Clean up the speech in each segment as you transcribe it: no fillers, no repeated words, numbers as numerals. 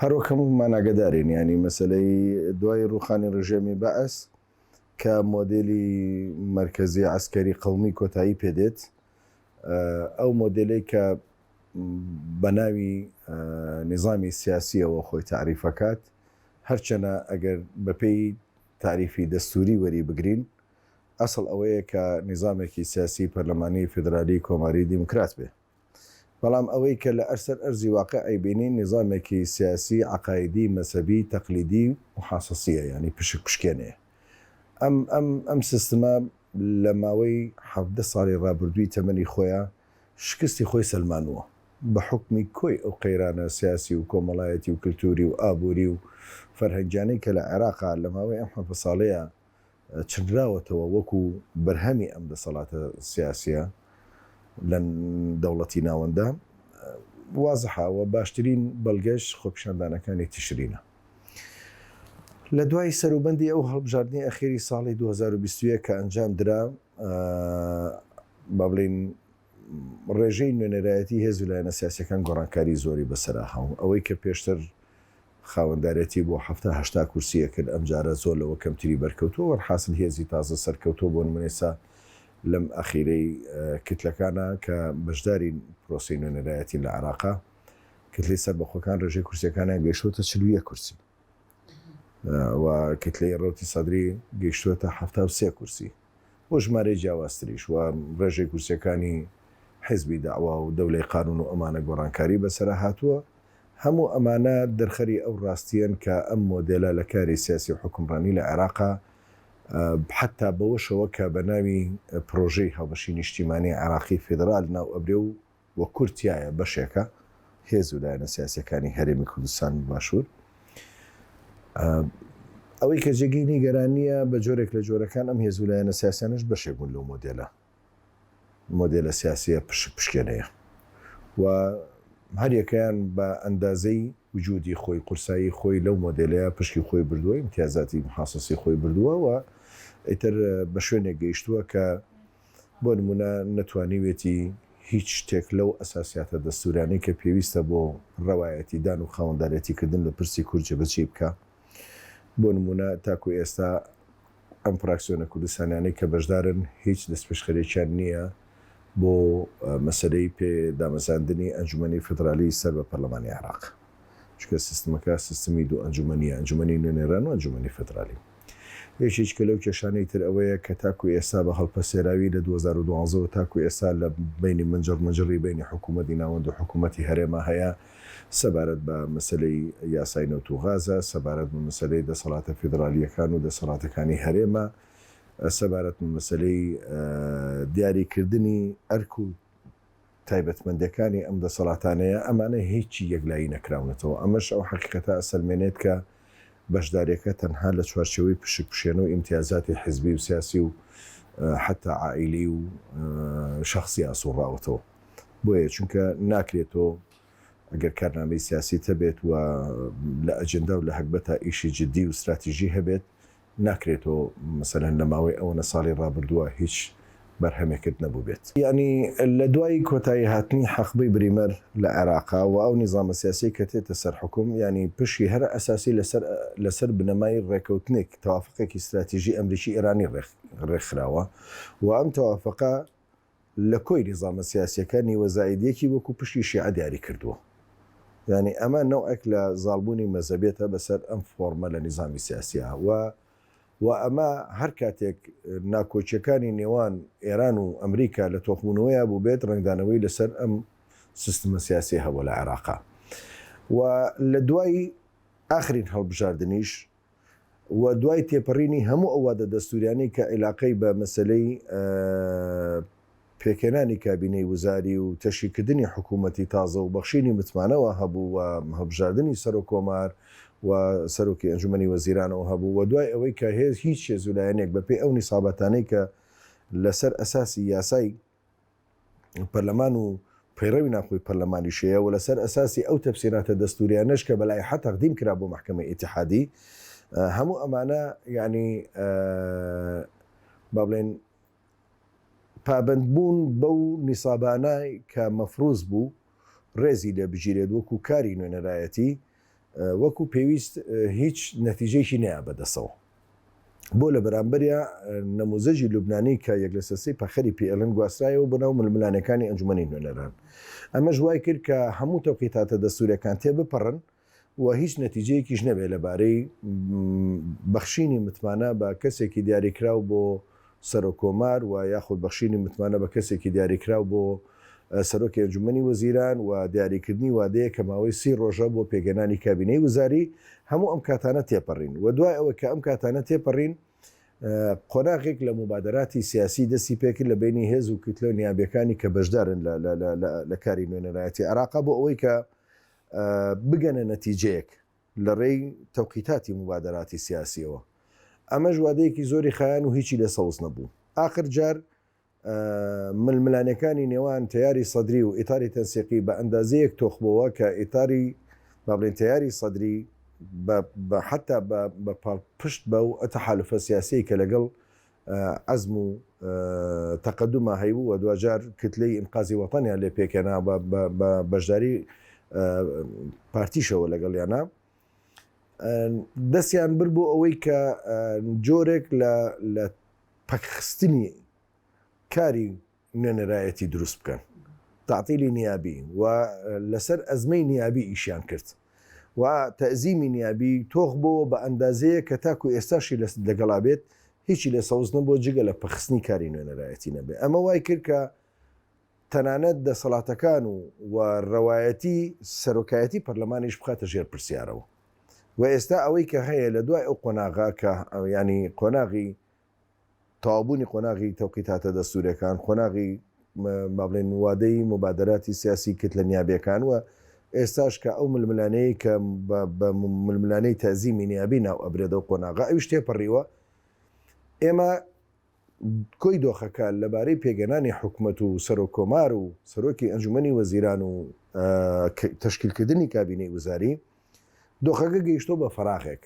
هەروەک هەموومان ئاگەدارین یانی مەسەلەی دوای ڕووخانی ڕژێمی بەعس کە مۆدێلی مەرکەزی عەسکەری قەومی کۆتایی پێ دێت ئەو مۆدێلەی کە بە ناوی نیزامی سیاسیەوە خۆی تەعریفەکات هەرچەنە ئەگەر بەپێی تاریفی دەستوری وەری بگرین ئەسڵ ئەوەیە کە نیزامێکی سیاسی پەرلەمانی فیدرالی کۆماری دیموکرات بێ. بەڵام ئەوەی کە لە ئەرسەر ئەرزی واقع ئەیبینین نیزامێکی سیاسی عەقایدی مەزهەبی تەقلیدی موحاسەسیە یانی پشک پشکێنەیە. ئەم ئەم ئەم سیستمە لە ماوەی 17 ساڵی ڕابردووی تەمەنی خۆیا شکستی خۆی سەلمانووە بە حوکمی کۆی ئەو قەیرانە سیاسی و کۆمەڵایەتی و کلتوری و ئابووری و فەرهەنگیانەی کە لە عێراقا لە ماوەی ئەم 17 ساڵەیا چنراوەتەوە وەکو بەرهەمی ئەم دەسەڵاتە سیاسیە لە دەوڵەتی ناوەندە وازحە و باشترین بەڵگەش خۆپیشاندانەکانی تشرینە. لە دوای سەروبەندی ئەو هەڵبژاردنی ئەخیری ساڵی 2021 کە ئەنجام درا با بڵێین ڕێژەی نوێنەرایەتی هێز و لایەنە سیاسیەکان گۆڕانکاری زۆری بەسەرا هاو ئەوەی کە پێشتر خاوەندارێتی بۆ 70 هەشتا کورسی ئەکرد ئەمجارە زۆر لەوە کەمتری بەرکەوتووە وەرحاسل هێزی تازە سەرکەوتووە بۆ نمونە ئێستا لەم ئەخیرەی کتلەکانە کە بەشداری پرۆسەی نوێنەرایەتین لە عێراقا کتلەی سەربەخۆکان ڕێژەی کورسیەکانیان گەیشتووەتە 41 کورسی و کتلەی ڕەوتی سەدری گەیشتووەتە 73 کورسی و ژمارەی جیاوازتریش و ڕێژەی کورسیەکانی حیزبی دەعوا و دەولەی قانون و ئەمانە گۆڕانکاری بەسەرا هاتووە. هەموو ئەمانە دەرخەری ئەو ڕاستییەن کە ئەم مۆدێلە لە کاری سیاسی و حوکمڕانی لە عێراقا حەتتا بەوەشەوە کە بە ناوی پرۆژەی هاوبەشی نیشتیمانی عێراقی فیدرال ناو ئەبرێ و و کورد تیایا بەشێکە، هێز و لایەنە سیاسیەکانی هەرێمی کوردستان و باشوور. ئەوەی کە جێگەی نیگەرانییە بە جۆرێک لە جۆرەکان ئەم هێز و لایەنە سیاسیانەش بەشێک بوون لەو مۆدێلە. مۆدێلە سیاسیە پشک پشکێنەیە و هەریەکەیان بە ئەندازەی وجودی خۆی قورسایی خۆی لەو مۆدێلەیە پشکی خۆی بردووە ئیمتیازاتی محاسەسی خۆی بردووە و ئیتر بە شوێنێک گەیشتووە کە بۆ نمونە نەتوانیوێتی هیچ شتێک لەو ئەساسیاتە دەستورانەی کە پێویستە بۆ ڕەوایەتی دان و خاوەندارێتی کردن لە پرسی کورد جێبەجێی بکا بۆ نمونە تاکو ئێستا ئەم فراکسیۆنە کوردستانیانەی کە بەشدارن هیچ دەستپێشخەریەکیان نییە بۆ مەسەلەی پێ دامەزاندنی ئەنجومەنی فیدرالی سەر بە پەرلەمانی عێراق چونکە سیستمەکە سیستمی دوو ئەنجومەنیە ئەنجومەنی نوێنەران و ئەنجومەنی فیدرالی. یەکێکە لەو کێشانەی تر ئەوەیە کە تاکو ئێستا بە هەڵپەسێراوی لە 2012 وە تاکو ئێستا لە بەینی منجڕ مجڕی بەینی حکوومەتی ناوەند و حکوومەتی هەرێما هەیە سەبارەت بە مەسەلەی یاسای نەوت و غازە، سەبارەت بە مەسەلەی دەسەڵاتە فیدڕالییەکان و دەسەڵاتەکانی هەرێمە، سەبارەت بە مەسەلەی دیاریکردنی ئەرک و تایبەتمەندییەکانی ئەم دەسەڵاتانەیە، ئەمانە هیچی یەکلایی نەکراونەتەوە. ئەمەش ئەو حەقیقەتە ئەسەلمێنێت کە بەشدارییەکە تەنها لە چوارچێوەی پشکپشێنە و ئیمتیازاتی حزبی و سیاسی و حەتا عائیلی و شەخسی ئاسووڕاوەتەوە. بۆیە چونکە ناکرێت تۆ ئەگەر کارنامەی سیاسیت هەبێت و لە ئەجندا و لە هەگبەتا ئیشی جدی و ستراتیژی هەبێت ناکرێت تۆ مەسەلەن لە ماوەی ئەوەنە ساڵی ڕابردووە هیچ بەرهەمێکت نەبووبێت. یەعنی لە دوای کۆتایی هاتنی حەقبەی بریمەر لە عێراقا و ئەو نیزامە سیاسیەی کە تێتە سەر حوکم یەعنی پشکی هەرە ئەساسی لەسەر لەسەر بنەمای ڕێکەوتنێک تەوافقێکی ستراتیژی ئەمریکی ئێرانی ڕێکخراوە و ئەم تەوافقە لە کۆی نیزامە سیاسیەکە نیوە زائید یەکی وەکو پشکی شیعە دیاری کردووە. یانی ئەمە نەوعێک لە زاڵبوونی مەزهەبیەتە بەسەر ئەم فۆڕمە لە نیزامی سیاسیا و و ئەمە هەر کاتێک ناکۆکیەکانی نێوان ئێران و ئەمریکا لە تۆخبوونەوەیا بووبێت ڕەنگدانەوەی لەسەر ئەم سیستمە سیاسیە هەبووە لە عێراقا و لە دوای ئاخرین هەڵبژاردنیش و دوای تێپەڕینی هەموو ئەو وادە دەستووریانەی کە عیلاقەی بە مەسەلەی پێکهێنانی کابینەی وزاری و تەشکیلکردنی حکوومەتی تازە و بەخشینی متمانەوە هەبوو و هەڵبژاردنی سەرۆککۆمار و سەرۆکی ئەنجومەنی وەزیرانەوە هەبوو و دوای ئەوەی کە هێز هیچ هێز و لایەنێک بەپێی ئەو نیساباتانەی کە لەسەر ئەساسی یاسای پەرلەمان و پەیڕەوی ناوخۆی پەرلەمانیش هەیە و لەسەر ئەساسی ئەو تەفسیراتە دەستوریانەش کە بە لایحە تەقدیم کرا بۆ مەحکەمەی ئیتیحادی هەموو ئەمانە یعنی با بڵێن پابەندبوون بەو نیسابانە کە مەفروز بوو ڕێزی لێ بگیرێت وەکو کاری نوێنەرایەتی. وەکو پێویست هیچ نەتیجەیەکی نەیا بەدەسەوە. بۆ لە بەرامبەریا نەموزەجی لوبنانی کە یەک لەسەر سێی پەخەری PLN گواسترایەوە بۆ ناو ململانێکانی ئەنجومەنی نوێنەران. ئەمەش وای کرد کە هەموو تەوقیتاتە دەستوریەکان تێبپەڕن و هیچ نەتیجەیەکیش نەبێت لەبارەی بەخشینی متمانە بە کەسێکی دیاریکراو بۆ سەرۆک کۆمار و یاخود بەخشینی متمانە بە کەسێکی دیاریکراو بۆ سەرۆکی ئەنجومەنی وەزیران و دیاریکردنی وادەیەک کە ماوەی سی ڕۆژە بۆ پێکهێنانی کابینەی وزاری، هەموو ئەم کاتانە تێپەڕین و دوای ئەوەی کە ئەم کاتانە تێپەڕین قۆناغێک لە موبادەراتی سیاسی دەستی پێکرد لە بەینی هێز و کوتلە نیابیەکانی کە بەشدارن لە لە کاری نوێنەرایەتی عێراقا بۆ ئەوەی کە بگەنە نەتیجەیەک لە ڕێی تەوقیتاتی موبادەراتی سیاسیەوە. ئەمەش وادەیەکی زۆری خایان و هیچی لێ سەوز نەبوو. ئاخر جار ململانێکانی نێوان تەیاری سەدری و ئیتاری تەنسیقی بە ئەندازەیەک تۆخ بۆوە کە ئیتاری با بڵێین تەیاری سەدری بە بە حەتا بە بە پاڵپشت بەو تەحالوفە سیاسیەی کە لەگەڵ عەزم و تەقەدوما هەیبوو و دواجار کتلەی ئینقازی وەتەنیان لێ پێکهێنا بە بە بەشداری پارتیشەوە لەگەڵیانا دەستیان برد بۆ ئەوەی کە جۆرێک لە لە پەکخستنی کاری نوێنەرایەتی دروست بکەن تەعتیلی نیابی و لەسەر ئەزمەی نیابی ئیشیان کرد و تەئزیمی نیابی تۆخ بۆوە بە ئەندازەیەک کە تاکو ئێستاشی لەگەڵا بێت هیچی لێ سەوز نەبووە جگە لە پەکخستنی کاری نوێنەرایەتی نەبێ ئەمە وای کرد کە تەنانەت دەسەڵاتەکان و و رەوایەتی سەرۆکایەتی پەرلەمانیش بخاتە ژێر پرسیارەوە و ئێستا ئەوەی کە هەیە لە دوای ئەو قۆناغە کە یانی قۆناغی تەواوبوونی قۆناغی تەوقیتاتە دەستوورێکان، قۆناغی با بڵێین وادەی موبادەراتی سیاسی کتلە نیابیەکان و ئێستاش کە ئەو ململانێیەی کە بە ململانێی تەئزیمی نیابی ناو ئەبرێت ئەو قۆناغە ئەویش تێپەڕیوە. ئێمە کۆی دۆخەکە لەبارەی پێکهێنانی حکومەت و سەرۆک کۆمار و سەرۆکی ئەنجومەنی وەزیران و تەشکیلکردنی کابینەی وزاری دۆخەکە گەیشتووە بە فەراغێک.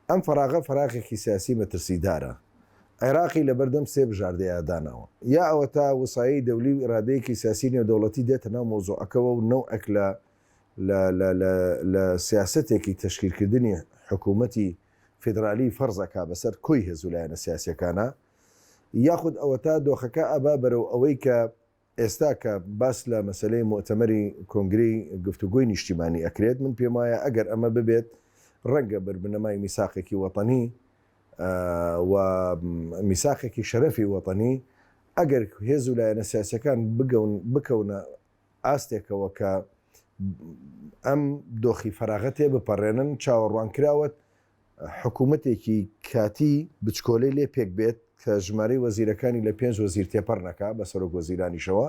ئەم فەراغە فەراغێکی سیاسی مەترسیدارە. عێراقی لەبەردەم سێ بژاردەیا داناوە. یا ئەوەتا وسایەی دەولی و ئیرادەیەکی سیاسی نێودەوڵەتی دێتە ناو مەوزوعەکەوە و نەوعێک لە لە لە لە لە سیاسەتێکی تەشکیلکردنی حکوومەتی فیدرالی فەرز ئەکا بەسەر کۆی هێز و لایەنە سیاسیەکانا، یاخود ئەوەتا دۆخەکە ئەبا بەرەو ئەوەی کە ئێستا کە باس لە مەسەلەی موئتەمەری کۆنگرەی گفتوگۆی نیشتیمانی ئەکرێت، من پێموایە ئەگەر ئەمە ببێت ڕەنگە بەربنەمای میساقێکی وەتەنی و میساقێکی شەرەفی وەتەنی ئەگەر هێز و لایەنە سیاسیەکان بگەون بکەونە ئاستێکەوە کە ئەم دۆخی فەراغە تێبپەڕێنن چاوەڕوانکراوەت حکوومەتێکی کاتی بچکۆلەی لێ پێک بێت کە ژمارەی وەزیرەکانی لە پێنج وەزیر تێپەڕ نەکا بە سەرۆک وەزیرانیشەوە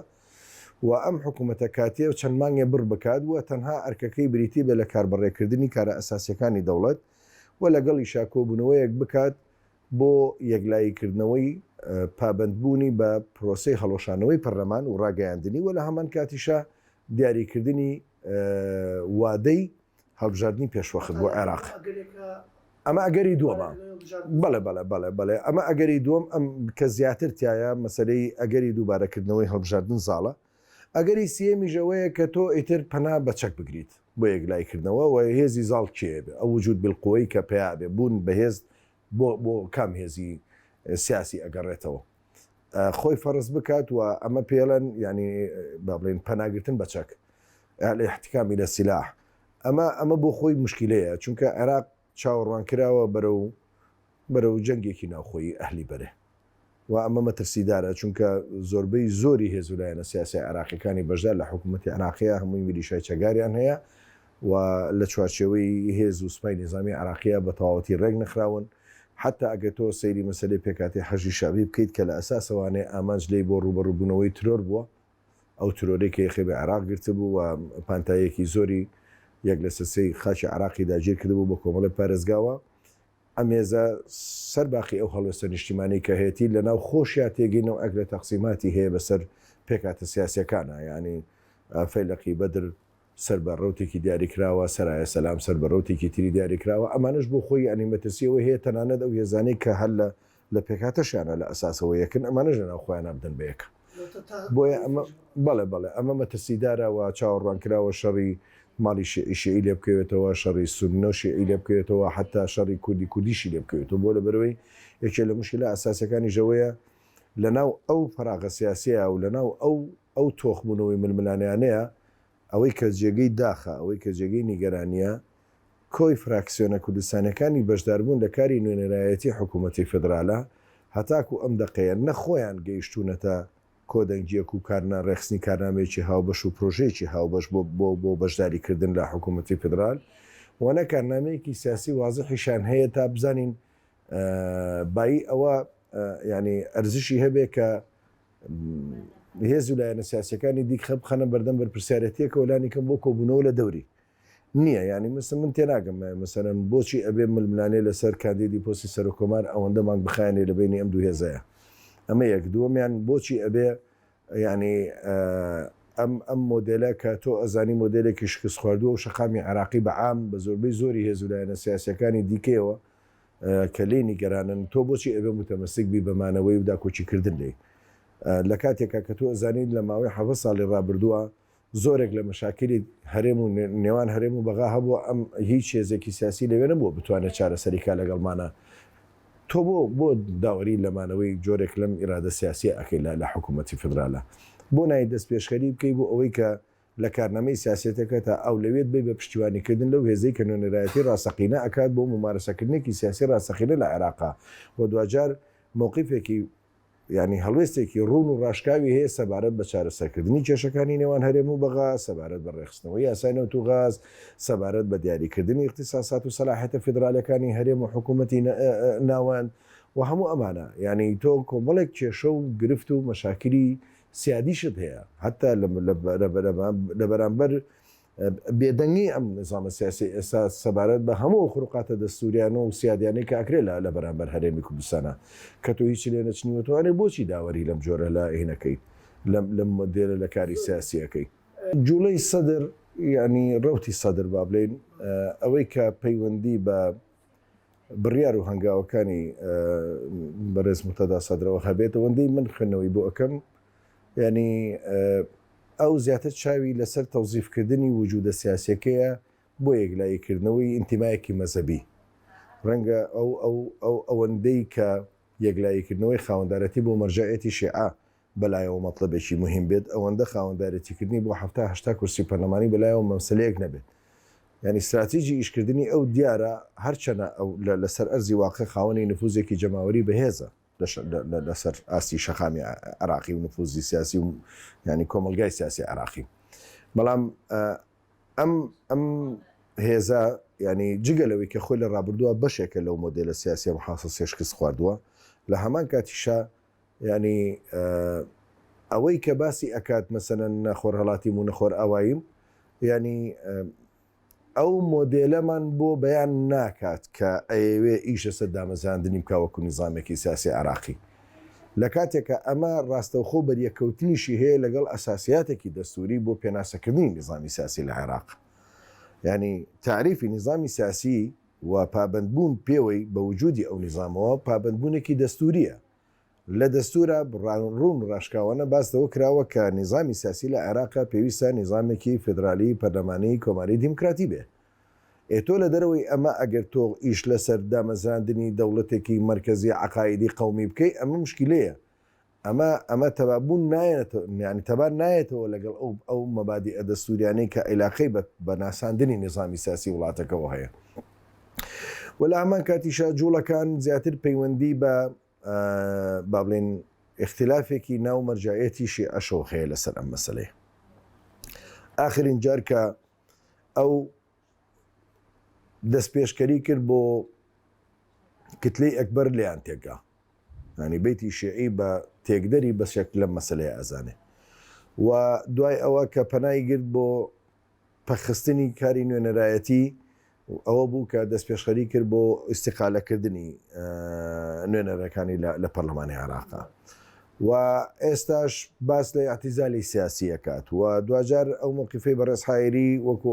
و ئەم حکوومەتە کاتییە چەند مانگێ بڕ بکات و تەنها ئەرکەکەی بریتی بێ لە کاربەڕێکردنی کارە ئەساسییەکانی دەوڵەت و لەگەڵیشا کۆبوونەوەیەک بکات بۆ یەکلاییکردنەوەی پابەندبوونی بە پرۆسەی هەڵوەشانەوەی پەرلەمان و ڕاگەیاندنی و لە هەمان کاتیشا دیاریکردنی وادەی هەڵبژاردنی پێشوەخت بۆ عێراق. ئەمە ئەگەری دووەمە. بەڵێ بەڵێ بەڵێ بەڵێ ئەمە ئەگەری دووەم ئەم کە زیاتر تایە مەسەلەی ئەگەری دووبارەکردنەوەی هەڵبژاردن زاڵە. ئەگەری سێیەمیش ئەوەیە کە تۆ ئیتر پەنا بە چەک بگریت بۆ یەکلاییکردنەوە و هێزی زاڵ کێ بێ ئەو وجود بالقوەی کە پەیا بێ بوون بە هێز بۆ بۆ کام هێزی سیاسی ئەگەڕێتەوە خۆی فەرز بکات و ئەمە پێڵەن ینی با بڵێن پەناگرتن بە چەک الاحتکام الى السلاح ئەمە ئەمە بۆ خۆی مشکلەیە چونکە عێراق چاوەڕوان کراوە بەرەو بەرەو جەنگێکی ناوخۆیی ئەهلی بەرێ و ئەمە مەترسیدارە چونکە زۆربەی زۆری هێز و لایەنە سیاسیە عێراقیەکانی بەشدار لە حکوومەتی عێراقیە هەمووی میلیشای چەکداریان هەیە و لە چوارچێوەی هێز و سوپای نیزامی عێراقیە بە تەواوەتی ڕێک نەخراون حەتا ئەگەر تۆ سەیری مەسەلەی پێکهاتەی حەشدی شەعبی بکەیت کە لە ئەساسەوانێ ئامانج لێی بۆ ڕووبەڕووبوونەوەی ترۆر بووە ئەو ترۆرەی کە یەخەی بە عێراق گرتبوو و پانتاییەکی زۆری یەک لەسەر سێی خاکی عێراقی داگیر کردبوو بە کۆمەڵێک پارێزگاوە ئەم هێزە سەر باقی ئەو هەڵوێستە نیشتیمانەی کە هەیەتی لە ناو خۆشیا تێگەی نەوعێک لە تەقسیماتی هەیە بەسەر پێکهاتە سیاسیەکانا یانی فەیلەقی بەدر سەر بە ڕەوتێکی دیاریکراوە سەرایە سەلام سەر بە ڕەوتێکی تری دیاریکراوە ئەمانەش بۆ خۆی یانی مەترسی ئەوەی هەیە تەنانەت ئەو هێزانەی کە هەر لە لە پێکهاتەشیانە لە ئەساسەوە یەکن ئەمانەش لە ناو خۆیانا بدەن بە یەک بۆیە ئەمە بەڵێ بەڵێ ئەمە مەترسیدارە و چاوەڕوانکراوە شەڕی. ماڵی شیعی شیعی لێ بکەوێتەوە، شەڕی سوننە و شیعی لێ بکەوێتەوە، حەتا شەڕی کوردی کوردیشی لێ بکەوێتەوە. بۆ لەبەرئەوەی یەکێ لە موشکیلە ئەساسیەکانیش ئەوەیە لە ناو ئەو فەراغە سیاسیەیا و لە ناو ئەو ئەو تۆخبوونەوەی ململانێیانەیا ئەوەی کە جێگەی داخە، ئەوەی کە جێگەی نیگەرانییە کۆی فراکسیۆنە کوردستانیەکانی بەشداربوون لە کاری نوێنەرایەتی حکوومەتی فێدرالە هەتاکوو ئەم دەقەیە نە خۆیان گەیشتوونەتە کۆدەنگییەک و کارنا ڕێکخستنی کارنامەیەکی هاوبەش و پرۆژەیەکی هاوبەش بۆ بۆ بۆ بەشداری کردن لە حکوومەتی فیدرال و نە کارنامەیەکی سیاسی وازحیشیان هەیە تا بزانین بایی ئەوە یانی ئەرزشی هەبێ کە هێز و لایەنە سیاسیەکانی دیکە بخەنە بەردەم بەرپرسیارەتیەکەوە لانی کەم بۆ کۆبوونەوە لە دەوری نییە یانی مەسەن من تێناگەم مەسەلەن بۆچی ئەبێ ململانێ لەسەر کاندیدی پۆستی سەرۆک کۆمار ئەوەندە مانگ بخایەنێ لە بەینی ئەم دوو هێزەیە ئەمە یەک دووەمیان بۆچی ئەبێ یانی ئەم ئەم مۆدێلە کە تۆ ئەزانی مۆدێلێکی شکست خواردووە و شەقامی عێراقی بە عام بە زۆربەی زۆری هێز و لایەنە سیاسیەکانی دیکەیەوە کە لێی نیگەرانن تۆ بۆچی ئەبێ موتەمەسک بی بە مانەوەی و داکۆکی کردن لێی لە کاتێکا کە تۆ ئەزانیت لە ماوەی حەڤە ساڵی ڕابردووە زۆرێک لە مەشاکیلی هەرێم و نێوان هەرێم و بەغا هەبووە، ئەم هیچ هێزێکی سیاسی لەوێ نەبووە بتوانێت چارەسەری کا لەگەڵمانا. تۆ بۆ بۆ داوەری لە مانەوەی جۆرێک لەم ئیرادە سیاسیە ئەکەی لە لە حکوومەتی فیدرالە؟ بۆ نایەی دەستپێشخەری بکەی بۆ ئەوەی کە لە کارنامەی سیاسیەتەکەتا ئەولەویەت بەی بە پشتیوانی کردن لەو هێزەی کە نوێنەرایەتی ڕاستەقینە ئەکات بۆ مومارەسەکردنێکی سیاسی ڕاستەقینە لە عێراقا و دواجار مەوقیفێکی یانی هەڵوێستێکی ڕوون و ڕاشکاوی هەیە سەبارەت بە چارەسەرکردنی کێشەکانی نێوان هەرێم و بەغا، سەبارەت بە ڕێکخستنەوەی یاسای نەوت و غاز، سەبارەت بە دیاریکردنی ئیختیساسات و سەلاحیەتە فیدرالیەکانی هەرێم و حکوومەتی ناوەند و هەموو ئەمانە. یانی تۆ کۆمەڵێک کێشە و گرفت و مەشاکیلی سیادیشت هەیە هەتا لە بەرامبەر بێدەنگی ئەم نیزامە سیاسیەی ئێستا سەبارەت بە هەموو ئەو خروقاتە دەستوریانە و سیادیانەی کە ئەکرێ لە لە بەرامبەر هەرێمی کوردستانا کە تۆ هیچی لێ نەچنیوەتەوە ئەرێ بۆچی داوەری لەم جۆرە لە هینەکەی لەم لەم مۆدێلە لە کاری سیاسی ئەکەی؟ جوڵەی سەدر یانی ڕەوتی سەدر با بڵێین ئەوەی کە پەیوەندی بە بڕیار و هەنگاوەکانی بەڕێز موقتەدا سەدرەوە هەبێت ئەوەندەی من خوێندنەوەی بۆ ئەکەم یانی ئەو زیاتر چاوی لەسەر تەوزیفکردنی وجودە سیاسیەکەیە بۆ یەکلاییکردنەوەی ئینتیمایەکی مەزهەبی. ڕەنگە ئەو ئەو ئەو ئەوەندەی کە یەکلاییکردنەوەی خاوەندارێتی بۆ مەرجەعیەتی شیعە بەلایەوە مەتڵەبێکی موهیم بێت، ئەوەندە خاوەندارێتیکردنی بۆ حەفتا هەشتا کورسی پەرلەمانی بەلایەوە مەمسەلەیەک نەبێت. یانی ستراتیجی ئیشکردنی ئەو دیارە هەرچەنە ئەو لەسەر ئەرزی واقع خاوەنی نفوزێکی جەماوەری بەهێزە. لەسەر ئاستی شەقامی عێراقی و نفوزی سیاسی و یانی کۆمەڵگای سیاسی عێراقی بەڵام ئەم ئەم هێزە ینی جگە لەوەی کە خۆی لە ڕابردووە بەشێکە لەو مۆدێلە سیاسیە محاسەسیە شکست خواردووە لە هەمان کاتیشا ینی ئەوەی کە باسی ئەکات مەسەلەن نە خۆرهەڵاتیم و نە خۆرئاواییم ینی ئەو مۆدێلەمان بۆ بەیان ناکات کە ئەیەوێ ئیش لەسەر دامەزراندنی بکا وەکو نیزامێکی سیاسی عێراقی. لە کاتێکا ئەمە ڕاستەوخۆ بەریەککەوتنیشی هەیە لەگەڵ ئەساسیاتێکی دەستووری بۆ پێناسەکردنی نیزامی سیاسی لە عێراق. یانی تاریفی نیزامی سیاسی و پابەندبوون پێوەی بە وجودی ئەو نیزامەوە پابەندبوونێکی دەستوورییە. لە دەستوورا ڕوون و ڕاشکاوانە باس لەوە کراوە کە نیزامی سیاسی لە عێراقا پێویستە نیزامێکی فێدرالی پەرلەمانی کۆماری دیموکراتی بێ. ئێ تۆ لە دەرەوەی ئەمە ئەگەر تۆ ئیش لەسەر دامەزراندنی دەوڵەتێکی مەرکەزی عەقائیدی قەومی بکەی ئەمە موشکیلەیە. ئەمە ئەمە تەبابوون نایەتە یانی تەبا نایەتەوە لەگەڵ ئەو ئەو مەبادیئە دەستووریانەی کە عیلاقەی بە بە ناساندنی نیزامی سیاسی وڵاتەکەوە هەیە. و لە هەمان کاتیشا جوڵەکان زیاتر پەیوەندی بە با بڵێین ئیختلافێکی ناو مەرجعیەتی شیعەشەوە هەیە لەسەر ئەم مەسەلەیە. ئاخرین جار کە ئەو دەستپێشکەری کرد بۆ کتلەی ئەکبەر لێیان تێکگا. یانی بەیتی شیعی بە تێکدەری بەشێک لەم مەسەلەیە ئەزانێ. و دوای ئەوە کە پەنای گرت بۆ پەکخستنی کاری نوێنەرایەتی ئەوە بوو کە دەستپێشخەری کرد بۆ ئیستیقالەکردنی نوێنەرەکانی لە پەرلەمانی عێراقا و ئێستاش باس لە ئیعتیزالی سیاسی ئەکات و دواجار ئەو مەوقیفەی بەڕێز حایری وەکو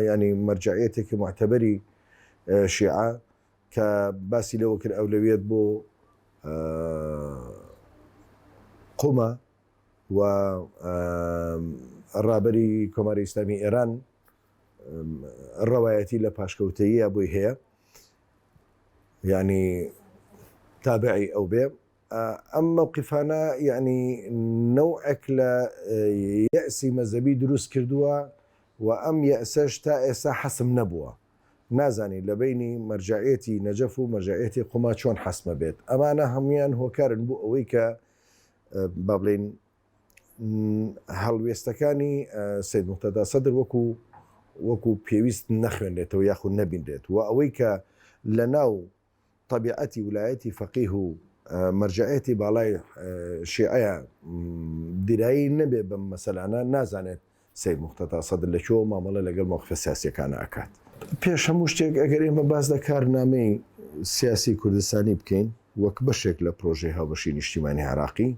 یانی مەرجەعیەتێکی موعتەبەری شیعە کە باسی لەوە کرد ئەولەویەت بۆ قومە و ڕابەری کۆماری ئیسلامی ئێران. ڕەوایەتی لە پاشکەوتەییە بۆی هەیە یعنی تابعی ئەو بێ. ئەم مەوقیفانە یعنی نەوعێک لە یەئسی مەزەبی دروست کردووە و ئەم یەئسەش تا ئێستا حەسم نەبووە. نازانین لە بەینی مەرجەعیەتی نەجەف و مەرجەعیەتی قوما چۆن حەسمە بێت. ئەمانە هەموویان هۆکارن بۆ ئەوەی کە با بڵێین هەڵوێستەکانی سەید موقتەدا سەدر وەکو وەکو پێویست نەخوێنرێتەوە یاخود نەبینرێت و ئەوەی کە لە ناو تەبیعەتی ولایەتی فەقیه و مەرجەعیەتی باڵای شیعەیە دیرایی نەبێ بەم مەسەلانە نازانێت سەید موقتەدا سەدر لە کوێوە مامەڵە لەگەڵ مەوقفە سیاسیەکانە ئەکات. پێش هەموو شتێک ئەگەر ئێمە باس لە کارنامەی سیاسی کوردستانی بکەین وەک بەشێک لە پرۆژەی هاوبەشی نیشتیمانی عێراقی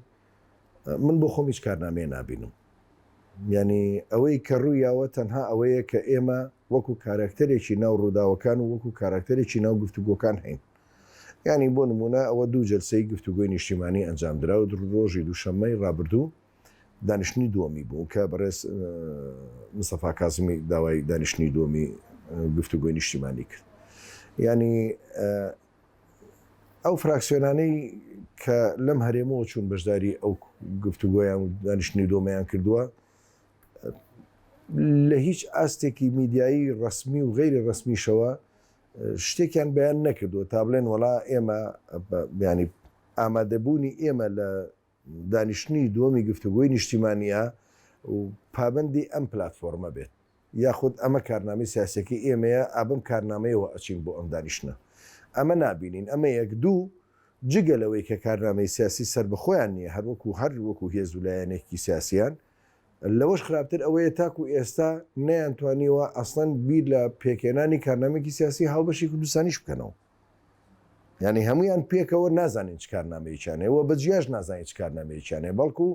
من بۆ خۆم هیچ کارنامەیە نابینم. یانی ئەوەی کە ڕوویاوە تەنها ئەوەیە کە ئێمە وەکو کاراکتەرێکی ناو ڕووداوەکان و وەکو کاراکتەرێکی ناو گفتوگۆکان هەین. یانی بۆ نموونە ئەوە دوو جەلسەی گفتوگۆی نیشتیمانی ئەنجامدرا و ڕۆژی دووشەممەی ڕابردوو دانیشتنی دووەمی بوو کە بەڕێز مستەفا کازمی داوای دانیشتنی دووەمی گفتوگۆی نیشتیمانی کرد. یانی ئەو فراکسیۆنانەی کە لەم هەرێمەوە چوون بەشداری ئەو گفتوگۆیان و دانیشتنی دۆمەیان کردووە لە هیچ ئاستێکی میدیایی ڕسمی و غەیری ڕسمیشەوە شتێکیان بەیان نەکردووە تا بڵێن وەڵا ئێمە بیانی ئامادەبوونی ئێمە لە دانیشتنی دووەمی گفتوگۆی نیشتیمانییە و پابەندی ئەم پلاتفۆرمە بێت. یاخود ئەمە کارنامەی سیاسیەکەی ئێمەیە ئا بەم کارنامەیەوە ئەچین بۆ ئەم دانیشتنە. ئەمە نابینین. ئەمە یەک. دوو، جگە لەوەی کە کارنامەی سیاسی سەربەخۆیان نییە هەر وەکو هەر وەکو هێز و لایەنێکی سیاسیان، لەوەش خراپتر ئەوەیە تاکو ئێستا نەیانتوانیوە ئەسڵەن بیر لە پێکهێنانی کارنامەیەکی سیاسی هاوبەشی کوردستانیش بکەنەوە. یانی هەموویان پێکەوە نازانین چ کارنامەیەکیان هەیە و بە جیاش نازانین چ کارنامەیەکیان هەیە بەڵکو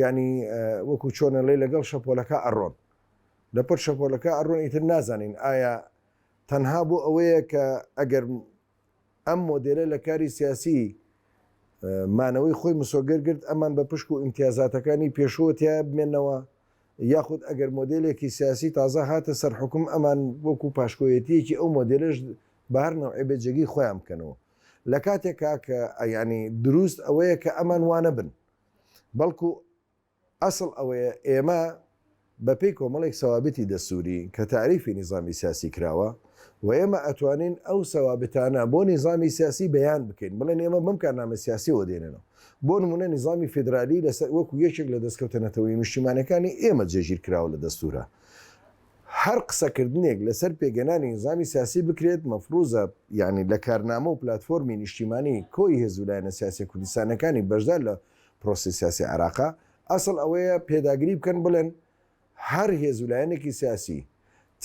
یانی وەکو چۆنە ڵێ لەگەڵ شەپۆلەکە ئەڕۆن لە پڕ شەپۆلەکە ئەڕۆن ئیتر نازانین ئایا تەنها بۆ ئەوەیە کە ئەگەر ئەم مۆدێلە لە کاری سیاسی مانەوەی خۆی مسۆگەر گرت ئەمان بە پشک و ئیمتیازاتەکانی پێشووە تیا بمێنەوە یاخود ئەگەر مۆدێلێکی سیاسی تازە هاتە سەر حوکم ئەمان وەکو پاشکۆیەتیەکی ئەو مۆدێلەش بە هەر نەوعێ بێت جێگەی خۆیان بکەنەوە لە کاتێکا کە یانی دروست ئەوەیە کە ئەمان وانەبن بەڵکو ئەسڵ ئەوەیە ئێمە بە پێی کۆمەڵێک سەوابتی دەستووری کە تاریفی نیزامی سیاسی کراوە و ئێمە ئەتوانین ئەو سەوابتانە بۆ نیزامی سیاسی بەیان بکەین بڵێن ئێمە بەم کارنامە سیاسیەوە دێنێنەوە بۆ نموونە نیزامی فیدرالی لەسەر وەکو یەکێک لە دەستکەوتە نەتەوەیی نیشتیمانەکانی ئێمە جێگیر کراوە لە دەستوورا هەر قسەکردنێک لەسەر پێگەنانی نیزامی سیاسی بکرێت مەفروزە یانی لە کارنامە و پلاتفۆرمی نیشتیمانی کۆی هێز و لایەنە سیاسیە کوردستانەکانی بەشدار لە پرۆسەی سیاسی عێراقا ئەسڵ ئەوەیە پێداگری بکەن بڵێن هەر هێز و لایەنێکی سیاسی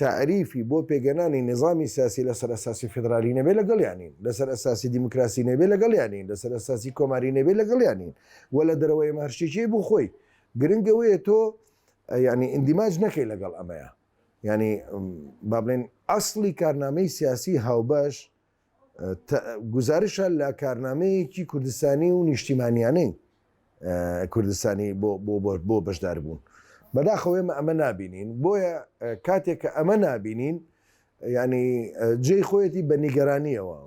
تەعریفی بۆ پێگەنانی نیزامی سیاسی لەسەر ئەساسی فیدرالی نەبێ لەگەڵیان نین، لەسەر ئەساسی دیموکراسی نەبێ لەگەڵیان نین، لەسەر ئەساسی کۆماری نەبێ لەگەڵیان نین و لە دەرەوەی ئەمە هەر شتێکی بۆ خۆی. گرنگ ئەوەیە تۆ یانی ئیندیماج نەکەی لەگەڵ ئەمەیە. یانی با بڵێین ئەسڵی کارنامەی سیاسی هاوبەش گوزارشە لە کارنامەیەکی کوردستانی و نیشتیمانیانەی کوردستانی بۆ بەشداربوون. بەداخەوە ئێمە ئەمە نابینین، بۆیە کاتێک کە ئەمە نابینین ینی جێی خۆیەتی بە نیگەرانیەوە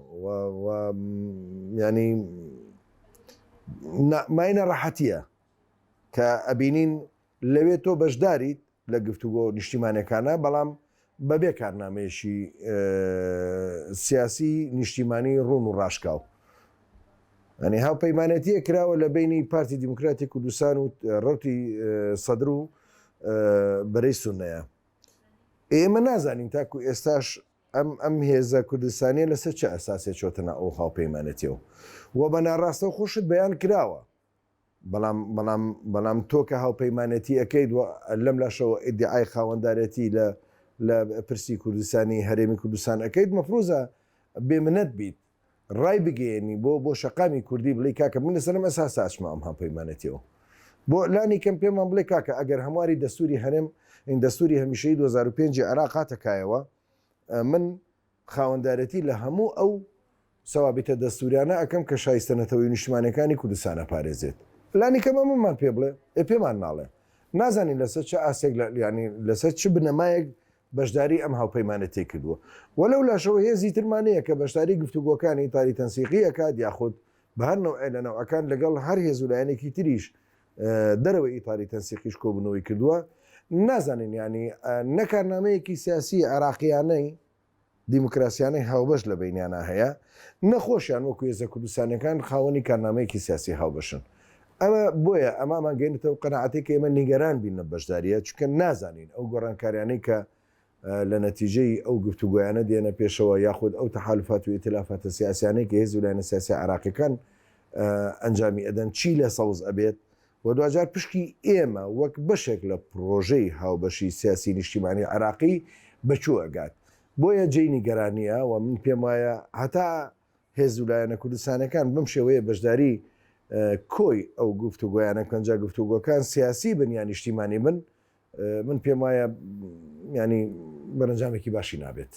ینی ماینە ڕەحەتیە کە ئەبینین لەوێ تۆ بەشداریت لە گفتوگۆ نیشتیمانیەکانا بەڵام بەبێ کارنامەیەکی سیاسی نیشتیمانی ڕوون و ڕاشکاو. یانی هاوپەیمانێتیە کراوە لە بینی پارتی دیموکراتی کوردستان و ڕەوتی سەدر و بەرەی سوننەیە. ئێمە نازانین تاکو ئێستاش ئەم ئەم هێزە کوردستانیە لەسەر چ ئەساسێ چۆتە ناو ئەو هاوپەیمانێتیەوە و بە ناڕاستەوخۆشت بەیان کراوە. بەڵام بەڵام بەڵام تۆ کە هاوپەیمانێتی ئەکەیت و لەم لاشەوە ئیدعای خاوەندارێتی لە لە پرسی کوردستانی هەرێمی کوردستان ئەکەیت مەفروزە بێ منەت بیت ڕای بگەیەنی بۆ بۆ شەقامی کوردی بڵێی کاکە من لەسەر ئەم ئەساسە ئەچمە ئەم هاوپەیمانێتیەوە بۆ لانی کەم پێمان بڵێ کاکە ئەگەر هەمواری دەستوری هەرێم این دەستوری هەمیشەیی 2005 عێراق هاتە کایەوە من خاوەندارێتی لە هەموو ئەو سەوابیتە دەستوریانە ئەکەم کە شایستە نەتەوەیی و نیشتمانیەکانی کوردستان ئەپارێزێت. لانی کەم ئەمەمان پێ بڵێ، ئێ پێمان ناڵێ. نازانین لەسەر چ ئاستێک لە یانی لەسەر چ بنەمایەک. بەشداری ئەم هاوپەیمانێتیەی کردووە و لەو لاشەوە هێزی ترمان هەیە کە بەشداری گفتوگۆکانی ئیتاری تەنسیقی ئەکات یاخود بە هەر نەوعێ لە نەوعەکان لەگەڵ هەر هێز و لایەنێکی تریش دەرەوەی ئیتاری تەنسیقیش کۆبوونەوەی کردووە. نازانین یانی نە کارنامەیەکی سیاسی عێراقیانەی دیموکراسیانەی هاوبەش لە بەینیانا هەیە، نە خۆشیان وەکو هێزە کوردستانیەکان خاوەنی کارنامەیەکی سیاسی هاوبەشن. ئەمە بۆیە ئەمە ئەمانگەیەنێتە ئەو قەناعەتەی کە ئێمە نیگەران بین لەم بەشدارییە، چونکە نازانین ئەو گۆڕانکاریانەی کە لە نەتیجەی ئەو گفتوگۆیانە دێنە پێشەوە یاخود ئەو تەحالوفات و ئیتلافاتە سیاسیانەی کە هێز و لایەنە سیاسیە عێراقیەکان ئەنجامی ئەدەن چی لە سەوز ئەبێت و دواجار پشکی ئێمە وەک بەشێک لە پڕۆژەی هاوبەشی سیاسی نیشتیمانی عێراقی بە کوێ ئەگات؟ بۆیە جێی نیگەرانییە و من پێم وایە هەتا هێز و لایەنە کوردستانیەکان بەم شێوەیە بەشداری کۆی ئەو گفتوگۆیانە بکەن جا گفتوگۆکان سیاسی بن یا نیشتیمانی بن من پێم وایە یانی بەرەنجامێکی باشی نابێت.